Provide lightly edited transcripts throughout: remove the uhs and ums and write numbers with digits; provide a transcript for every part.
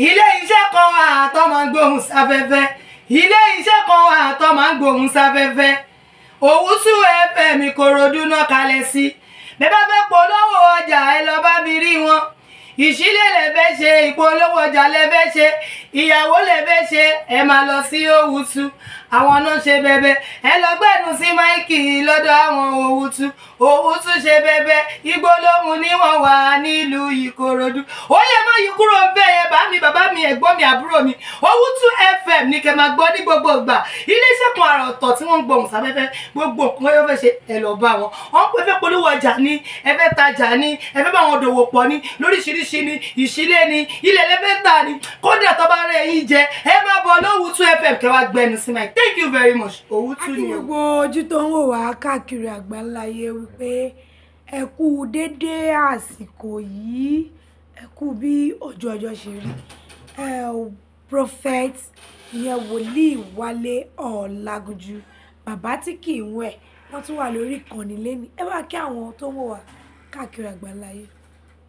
Ilé iṣẹ́ kan wà tó máa ń gbóhùn sáfẹ́fẹ́. Ilé iṣẹ́ kan wà tó máa ń gbóhùn sáfẹ́fẹ́. Owusu FM Ìkòròdú náà kalẹ̀ sí. Bẹ́ẹ̀ bá fẹ́ polówó ọjà, ẹ lọ bá mi rí wọn. Ìṣílẹ̀ lẹ fẹ́ ṣe, ìpolówó ọjà lẹ fẹ́ ṣe, ìyàwó lẹ fẹ́ ṣe, ẹ máa lọ sí Owusu. Àwọn náà ṣe bẹbẹ. Ẹ lọ gbẹnu sí mic lọ́dọ̀ àwọn Owusu. Owusu ṣe bẹbẹ. Igbó lóhun ni wọ́n wà nílùú Ìkòròdú. Ó yẹ má yí kúrò ń bẹ̀ yẹn, bá mi, bàbá mi, ẹ̀gbọ́n mi, àbúrò mi. Owusu FM ní kẹ́ máa gbọ́ ní gbogbo ìgbà. Iléeṣẹ́ kan àrà ọ̀tọ̀ tí wọ́n ń gbohùn sáfẹ́fẹ́. Gbogbo nǹkan yóò fẹ́ ṣe, ẹ lọ bá wọn. Wọ́n pè fẹ́ polówó ọjà ní, ẹ fẹ́ tajà ní, ẹ fẹ́ bá wọn dòwò pọ̀ ní, lóríṣiríṣi ní, ìṣílẹ̀ ní, ilẹ̀ lẹ fẹ́ tà ní. Kódà tó bá rẹ̀ yín jẹ, ẹ máa bọ̀ lówùútú FM kẹ́ wá gbẹnu sí mic. Thank you very much. Owusu Kí ni o. gbogbo ojú tó ń wò wá káàkiri àgbáńláyé wípé ẹ kú dédé àsìkò yìí, ẹ kú bí ojú ọjọ́ ṣe rí. Ẹ ò Prophet, ìyẹn Wòlíì Wálé Ọlágúnjú, bàbá tí kì í wẹ̀, wọ́n tún wà lórí ìkànnì lẹ́ni. Ẹ bá kí àwọn tó ń wò wá káàkiri àgbáńláyé.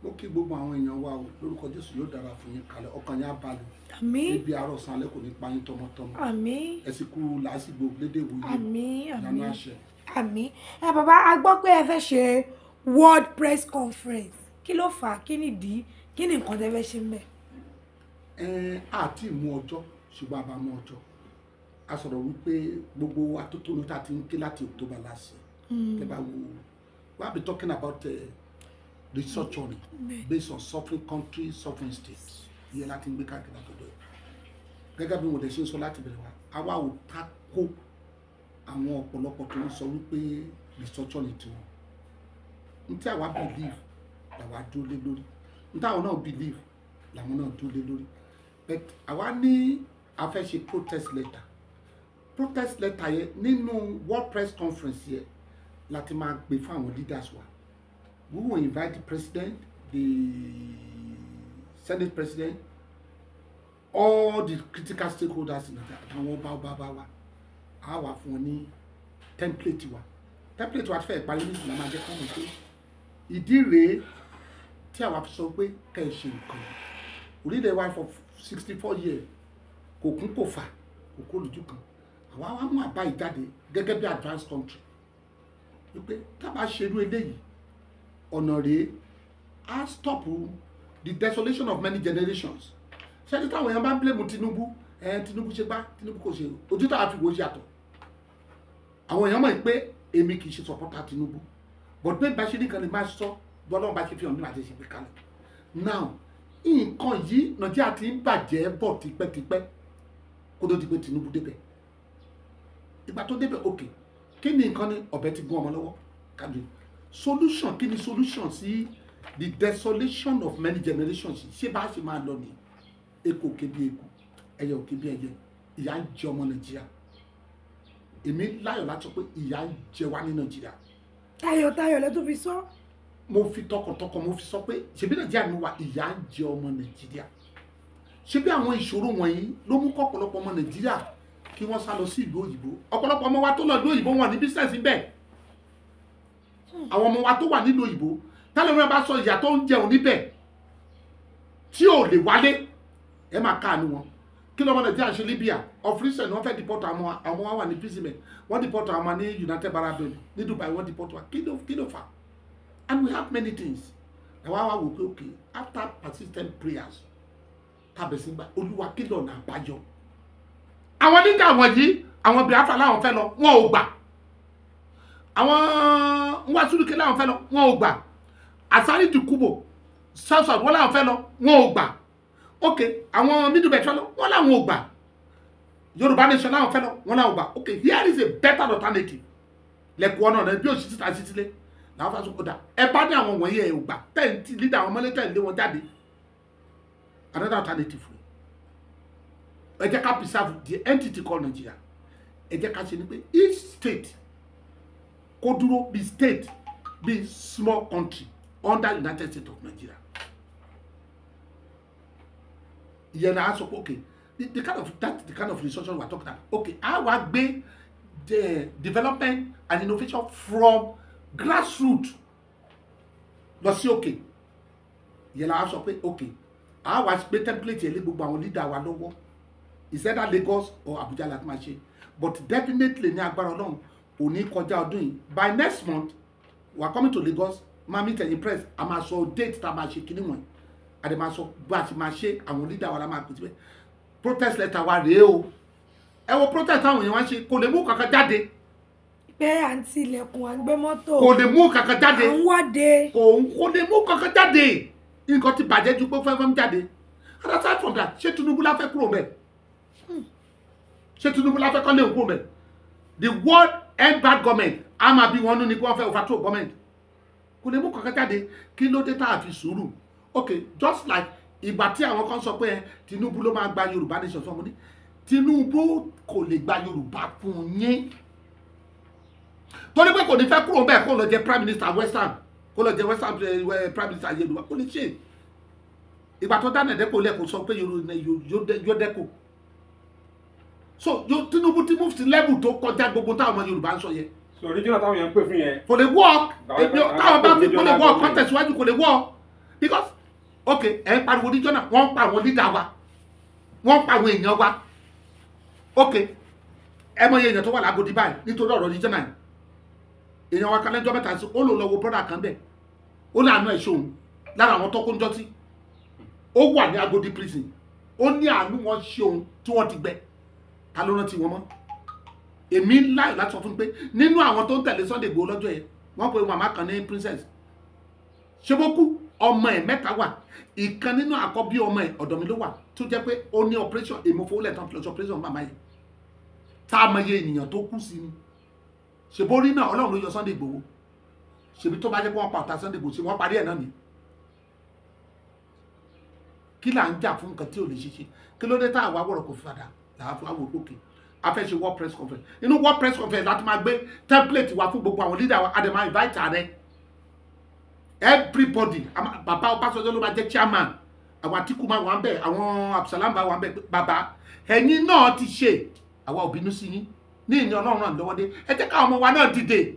Mo kí gbogbo àwọn èèyàn wa o lórúkọ Jésù. Yóò dára fún yín kalẹ̀, ọkàn yín á balẹ̀. Àmín. Níbi àárọ̀ sanlẹ̀ kò ní pa yín tọmọtọmọ. Àmín. Ẹ sì kú làásìgbò lédè ìwòye. Àmín. Ìyanu Àmín. àṣẹ. Àmín. Ẹ bàbá, a gbọ́ pé ẹ fẹ́ ṣe World Press Conference. Kí ló fà á? Kí nìdí? Kí ni nǹkan tẹ́ fẹ́ ṣe ń bẹ̀? Ẹ àti mú ọjọ́, ṣùgbọ́n a bá mú ọjọ́. A sọ̀rọ̀ wípé gbogbo atótónu tá a ti ń ké láti October last year, tẹ́ bá wo, we have been talking about restructuring based on sovereign countries, sovereign states. Ìyẹn láti ń gbé káàkiri látọ̀dọ̀ ẹ̀. Gẹ́gẹ́ bí mo dẹ̀ ṣe ń sọ láti bẹ̀rẹ̀ wá, àwa ò tako àwọn ọ̀pọ̀lọpọ̀ tó ń sọ wípé restructuring tiwọn. N tí àwa believe làwa dúró lé lórí, n táwọn náà believe làwọn náà dúró lé lórí. But àwa ní a fẹ́ ṣe protest letter. Protest letter yẹn, nínú World Press Conference yẹn láti máa gbé fún àwọn leaders wa. We will invite the president, the senate president, all the critical stakeholders in Nigeria, àtàwọn ọba ọba ọba wa. A wà fún wọn ní template wa. Template wa ti fẹ́ parí ní ìsìlámù. Ajẹ́ kọ́ mọ̀ pé ìdí rèé tí àwa fi sọ pé kẹ́ ẹ ṣe nǹkan yìí. Orílẹ̀ wa for 64 years, kò kún, kò fà, kò kó lójú kan. Àwa wá mú àbá yìí jáde gẹ́gẹ́ bí advanced country wípé tá a bá ṣe irú eléyìí, ọ̀nà rèé á stop the desolation of many generations. Ṣé táwọn èèyàn bá ń blame Tinubu, ẹ Tinubu ṣe gbá, Tinubu kò ṣe, ojú táwa fi wò ó yàtọ̀. Àwọn èèyàn mọ̀ pé èmi kì í ṣe supporter Tinubu, but bẹ́ẹ̀ bá ṣe nìkan ni máa sọ bọ́lá bá ṣe fi hàn mí àti ṣe fi kalẹ̀. Now, nǹkan yìí, Nàìjíríà ti ń bàjẹ́ bọ̀ tipẹ́tipẹ́ kó tó di pé Tinubu débẹ̀. Ìgbà tó débẹ̀, ok, kí ni nǹkan ni ọ̀bẹ ti gún ọmọ lọ́wọ́ kájú solution? Kí ni solution sí the desolation of many generations? Ṣé bá ṣe máa lọ ní eku òkè bí eku, ẹyẹ òkè bí ẹyẹ? Ìyà ń jẹ ọmọ Nàìjíríà. Èmi láyọ̀ láti sọ pé ìyà ń jẹ wá ní Nàìjíríà. Tayọ̀tayọ̀ lẹ tó fi sọ. Mo fi tọkàntọkàn mo fi sọ pé ṣebí Nàìjíríà ni wà, ìyà ń jẹ ọmọ Nàìjíríà. Ṣebí àwọn ìṣòro wọ̀nyí ló mú kọ́ ọ̀pọ̀lọpọ̀ ọmọ Nàìjíríà kí wọ́n sá lọ sí ìlú òyìnbó. Ọ̀pọ̀lọpọ̀ ọmọ wa tó lọ ìlú òyìnbó, wọn ní business bẹ́ẹ̀. Àwọn ọmọ wa tó wà nílùú òyìnbó tẹ́lẹ̀, wọn bá sọ ìyà tó ń jẹun níbẹ̀ tí ò lè wálé, ẹ máa káàánú wọn. Kí lọ́mọ Nàìjíríà ṣe Libya? Of recent, wọ́n fẹ́ deport àwọn wa wà ní prison. Wọ́n deport àwọn ní United Arab Emirates, ní Dubai wọ́n deport wa. Kí ló fà? And we have many things. Àwa wá wò pé, okay, after persistent prayers tàbí sí gbà, Olúwa, kí lọ́nà àbáyọ? Àwọn nígbà wọ̀nyí, àwọn Biafra láwọn fẹ́ lọ, wọn ò gbà. Àwọn Uwazuruike láwọn fẹ́ lọ, wọn ò gbà. Asari Dokubo, South South, wọn láwọn fẹ́ lọ, wọn ò gbà. Ok, àwọn Middle Belt fẹ́ lọ, wọn làwọn ò gbà. Yorùbá Nation láwọn fẹ́ lọ, wọn làwọn ò gbà. Ok, here is a better alternative. Lẹ́kọ̀ọ́ náà bí òṣìṣẹ́ síta sí sílé làwọn fẹ́ sọ kódà ẹ bá ní àwọn wọ̀nyí ẹ ò gbà, tẹ̀ǹtì leader àwọn mọ́lẹ́ tẹ̀lé wọn jáde. Another alternative rẹ̀, ẹ jẹ́ ká preserve the entity called Nigeria. Ẹ jẹ́ ká ṣe ni pé each state kó dúró bí state, bí small country under United States of Nigeria. Ìyẹn náà sọ pé, okay, the kind of that the kind of restructuring we are talking about, okay, a wá gbé the development and innovation from grassroots lọ sí òkè. Ìyẹn náà sọ pé, okay. A wá gbé template yẹn lé gbogbo àwọn leader wa lọ́wọ́. Is either Lagos or Abuja láti máa ṣe, but definitely ní agbára Ọlọ́run, kò ní kọjá ọdún yìí. By next month we are coming to Lagos, máa meet ẹ̀yin press, a máa sọ date tá a máa ṣe kíní wọ̀nyí, a dẹ̀ máa sọ bá a ti máa ṣe. Àwọn leader wa la máa pè síbẹ̀. Protest letter wa rèé o. Ẹ wo protest táwọn èèyàn wá ń ṣe, kò lè mú kankan jáde. Pé à ń ti ilẹ̀kùn, à ń gbé mọ́tò. Kò lè mú kankan jáde. À ń wáde. Kò lè mú kankan jáde. Nǹkan ti bàjẹ́ ju pé fẹ́ fẹ́ jáde. And aside from that, ṣé Tinubu la fẹ́ kúrò mẹ́? Ṣé Tinubu la fẹ́ kọ́ lé òkú mẹ́? The word "end bad government" a máa bí wọn nú ni kí wọ́n fẹ́ overthrow government. Kò lè mú kankan jáde. Kí ló dé tá a fi sùúrù? Ok, just like ìgbà tí àwọn kan sọ pé ẹ, Tinubu ló máa gba Yorùbá nation fún ọmọ ní, Tinubu kò lè gba Yorùbá fún yín, torí pé kò ní fẹ́ kúrò bẹ́ẹ̀ kó lọ jẹ prime minister western, kó lọ jẹ western prime minister Yorùbá. Kò ní ṣe. Ìgbà tó dáná ẹ̀dẹ́kọ̀ lẹ́kọ̀ọ́ sọ pé yóò dẹ́kọ̀. So Tinubu ti move sí level tó kọjá gbogbo táwọn ọmọ Yorùbá ń sọ yẹn. So regional táwọn yẹn ń pè fún yẹn? Kò lè work. Táwọn bá fi kò lè work, kọ́ tẹ̀síwájú, kò lè work, because ok, ẹ̀ ń pariwo regional, wọ́n ń pa àwọn leader wa, wọ́n ń pa àwọn èèyàn wa. Ok, ẹ mọ iye èèyàn tó wà lágodi báyìí nítorí ọ̀rọ̀ regional yìí. Èèyàn wa kan lẹ́jọ́ mẹ́ta sí, ó lò lọ́wọ́ brother kan bẹ́ẹ̀, ó láàánú ẹ̀ ṣòun lára àwọn tó kó ń jọ́sí, ó wà ní Agodi prison, ó ní àánú wọn ṣe òun tí wọ́n ti gbẹ. Ta ló rántí wọn mọ́? Èmi láyọ̀ láti sọ fún mi pé nínú àwọn tó ń tẹ̀lé Sunday Igboho lọ́jọ́ yẹn, wọ́n pe màmá kan ní Princess. Ṣé bó kú, ọmọ ẹ̀ mẹ́ta wà. Ìkan nínú àkọ́bí ọmọ ẹ̀, ọ̀dọ̀ mi ló wà, tó jẹ́ pé ó ní operation. Èmi fowó lẹ̀ tán fi lọ sí operation màmá yẹn. Tá a mọ iye ènìyàn tó kú sí ni? Ṣèbórí náà, Ọlọ́run ló yọ Sunday Igboho. Ṣèbí tó bá jẹ́ pé wọ́n pa ọ̀tá Sunday Igboho, ṣe wọ́n parí ẹ̀ náà ni? Kí là ń jà fún nǹkan tí ò lè ṣiṣẹ́? Kí ló dé tá àwa wọ̀rọ̀ kò fi padà làá fún àwọn òkè? A fẹ́ ṣe world press conference. Inú world press conference láti máa gbé template wa fún gbogbo àwọn leader wa. A dẹ̀ máa invite ààrẹ, everybody. Bàbá Ọbásanjọ́ ló máa jẹ́ chairman. Àwọn Àtìkù máa wà ń bẹ̀, àwọn Abdulsalam bá wà ń bẹ̀. Bàbá, ẹ̀yin náà ti ṣe, àwa ò bínú sí yín ní ìní. Ọlọ́run náà lọ́wọ́ dé, ẹ jẹ́ káwọn ọmọ wa náà dìde.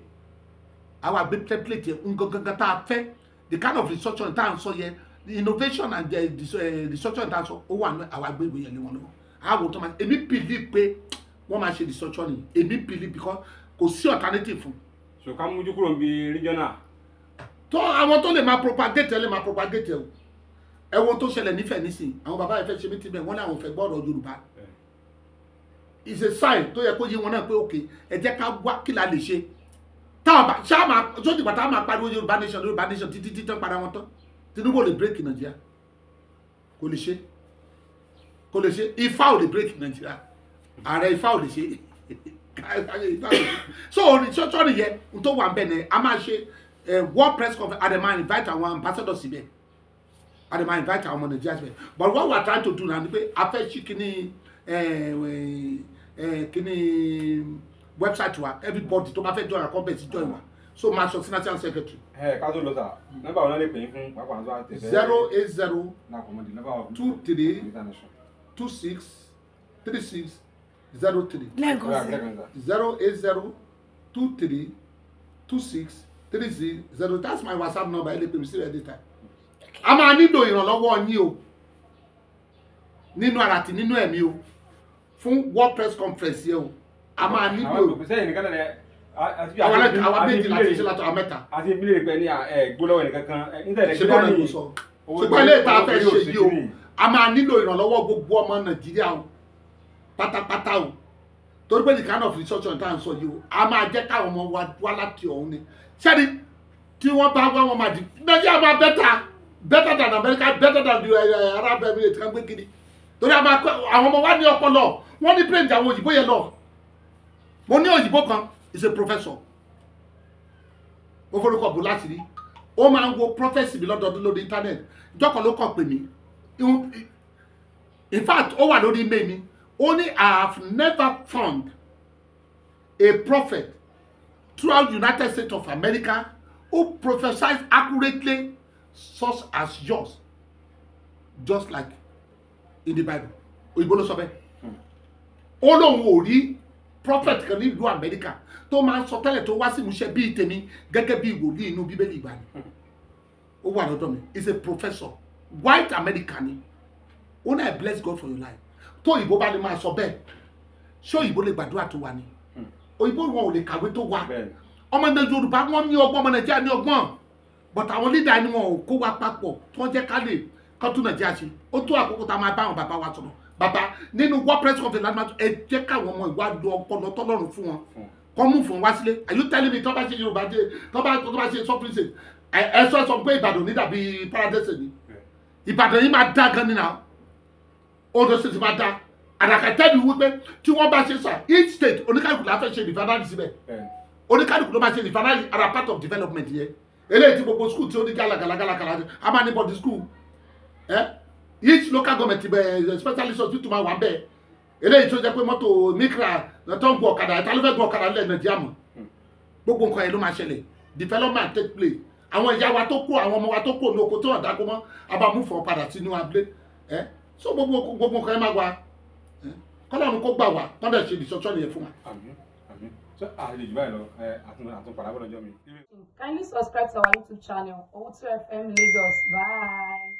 Àwa gbé template yẹn ngangan tá a fẹ́, the kind of restructuring tá à ń sọ yẹn, the innovation and the restructuring tá à ń sọ, ó wà ní. Àwa gbé ìwé yẹn lé wọn lọ́wọ́. Àwọn tó máa, èmi believe pé wọ́n máa ṣe restructuring. Èmi believe because kò sí alternative fún. So ká mójú kúrò níbi regional. Tó àwọn tó lè máa propagate ẹ lè máa propagate ẹ o. Ẹ wo tó ṣẹlẹ̀ nífẹ̀ẹ́ nísìn, àwọn bàbá yẹn fẹ́ ṣe mítí bẹ́ẹ̀, wọ́n ní àwọn fẹ́ gbọ́rọ̀ Yorùbá. It's a sign tó yẹ kó yé wọn náà pé ok, ẹ jẹ́ ká wá kí la lè ṣe. Táwọn bá ṣáà máa tó dìgbà táwọn máa pariwo Yorùbá nation, Yorùbá nation títí títí tán para wọn tán. Tinubu ò lè break Nàìjíríà, kò lè ṣe, kò lè ṣe. Ifá ò lè break Nàìjíríà, ààrẹ Ifá ò lè ṣe, Ifá ò lè ṣe. So sọ́ọ̀rì yẹn n tó wà ń bẹ̀ ni a máa ṣe world press conference. A dẹ̀ máa invite àwọn ambassadors síbẹ̀, a dẹ̀ máa invite àwọn ọmọ Nàìjíríà síbẹ̀. But what we are trying to do now ni pé a fẹ́ ṣí kíní website wa. Everybody tó bá fẹ́ join our company sí join wa. So máa sọ sí national secretary. Ẹ ká tó lọ sà, nọ́mbà wọn náà lè pè yín fún pápá àti àtẹ̀fẹ́? 080 Lákọ̀ọ́mọdé nọ́mbà wọn. 23 26 36 03. Lẹ́ẹ̀kan sí. 080232636 0. That's my WhatsApp number. Ẹ lè pè mí sí anytime. A máa nílò ìrànlọ́wọ́ yín o, nínú ara àti nínú ẹ̀mí o, fún world press conference yẹn o. A máa nílò. Àwọn òkú sẹ́yìn nìkan náà àti Àwọn méjì láti ṣe látọ̀, àwọn mẹ́ta. Àti ìbílẹ̀ pé ní ẹ gbólọ́wọ́ ẹnìkan kan nítorí Ṣe bọ́ọ̀lù ẹ̀kọ́ sọ, ṣùgbọ́n ilé ìta fẹ́ ṣe yìí o, a máa nílò ìrànlọ́wọ́ gbogbo ọmọ Nàìjíríà o, pátápátá o, torí pé the kind of research tá à ń sọ yìí o, a máa jẹ́ káwọn ọmọ wa wá láti ọ̀hún ni. Sẹ́ni tí wọ́n bá wá, wọn máa di Nàìjíríà máa better, better than America, better than the Arab Emirates kan gbé kiri, torí a máa kọ́ àwọn ọmọ wa ní ọpọlọ, wọ́n ní brain àwọn òyìnbó yẹn lọ. Mo ní òyìnbó kan, is a professor, ó forúkọ bò láti rí. Ó máa ń wo prophecy mi lọ́dọọdún lórí internet. Jọ́kọ̀ ló kàn pè mí. In fact, ó wà lórí email mi. Ó ní, "I have never found a prophet throughout United States of America who prophesies accurately such as yours, just like in the Bible." Òyìnbó ló sọ bẹ́ẹ̀. Ó lóun ò rí prophet kan nílùú Amẹ́ríkà tó máa ń sọ tẹ́lẹ̀ tó wá sí ìmúṣẹ bíi tèmi, gẹ́gẹ́ bíi wòlíì inú Bíbélì ìgbàanì. Ó wà lọ́dọ̀ mi. Is a professor, white American ni. Ó ní, "I bless God for your life." Tó òyìnbó bá lè máa sọ bẹ́ẹ̀, ṣé òyìnbó lè gbàdúrà tó wa ni? Òyìnbó wọn ò lè kàwé tó wa. Ọmọ ilẹ̀ Yorùbá, wọn ní ọgbọ́n. Ọmọ Nàìjíríà ní ọgbọ́n, but àwọn leader ni wọn ò kó wa papọ̀ tí wọ́n jẹ́ ká lè kọ́ tún Nàìjíríà ṣe. Ó tó àkókò tá a máa bá àwọn bàbá wa sọ̀rọ̀. Bàbá nínú world press conference láti máa ẹ jẹ́ káwọn ọmọ ìwà lo ọpọlọ tọ́lọ́run fún wọn, kọ́ mú fún wa sílé. Are you telling me tó bá ṣe Yorùbá dé, tó bá ṣe sovereign state, ẹ sọ pé Ìbàdàn ní dàbí paradise ni? Ìbàdàn yìí máa dá gan ni náà. Ondo State máa dá. And I can tell you wípé tí wọ́n bá ṣe sà, each state, oníkálukú la fẹ́ ṣe refinery síbẹ̀. Oníkálukú ló máa ṣe refinery ara part of development yẹn. Eléyìí tí gbogbo school tí ó ní gàlagàlagàlagàlà, a máa ní body school ẹ. Each local government bẹ, specialist hospital máa wà bẹ́ẹ̀. Eléyìí tó jẹ́ pé mọ́tò Micra tó ń gun ọ̀kadà, ìta ló fẹ́ gun ọ̀kadà nílẹ̀ Nàìjíríà mọ́? Gbogbo nǹkan yẹn ló máa ṣẹlẹ̀. Development take place. Àwọn ìyá wa tó kó àwọn ọmọ wa tó kó ní oko tó hàn dáko mọ́, a bá mú fọ́ padà sínú abúlé ẹ. So gbogbo nǹkan yẹn máa wà ẹ. Kọ́lọ́run kó gbà wá tọ́ndẹ̀ ṣe ìṣọ́ṣọ́ nìyẹn fún wa. Àmín, àmín. So àlejò báyìí lọ ẹ, àtún padà bọ̀ lọ́jọ́ mi. Kindly subscribe to our YouTube channel, Owutu FM Lagos. Bye.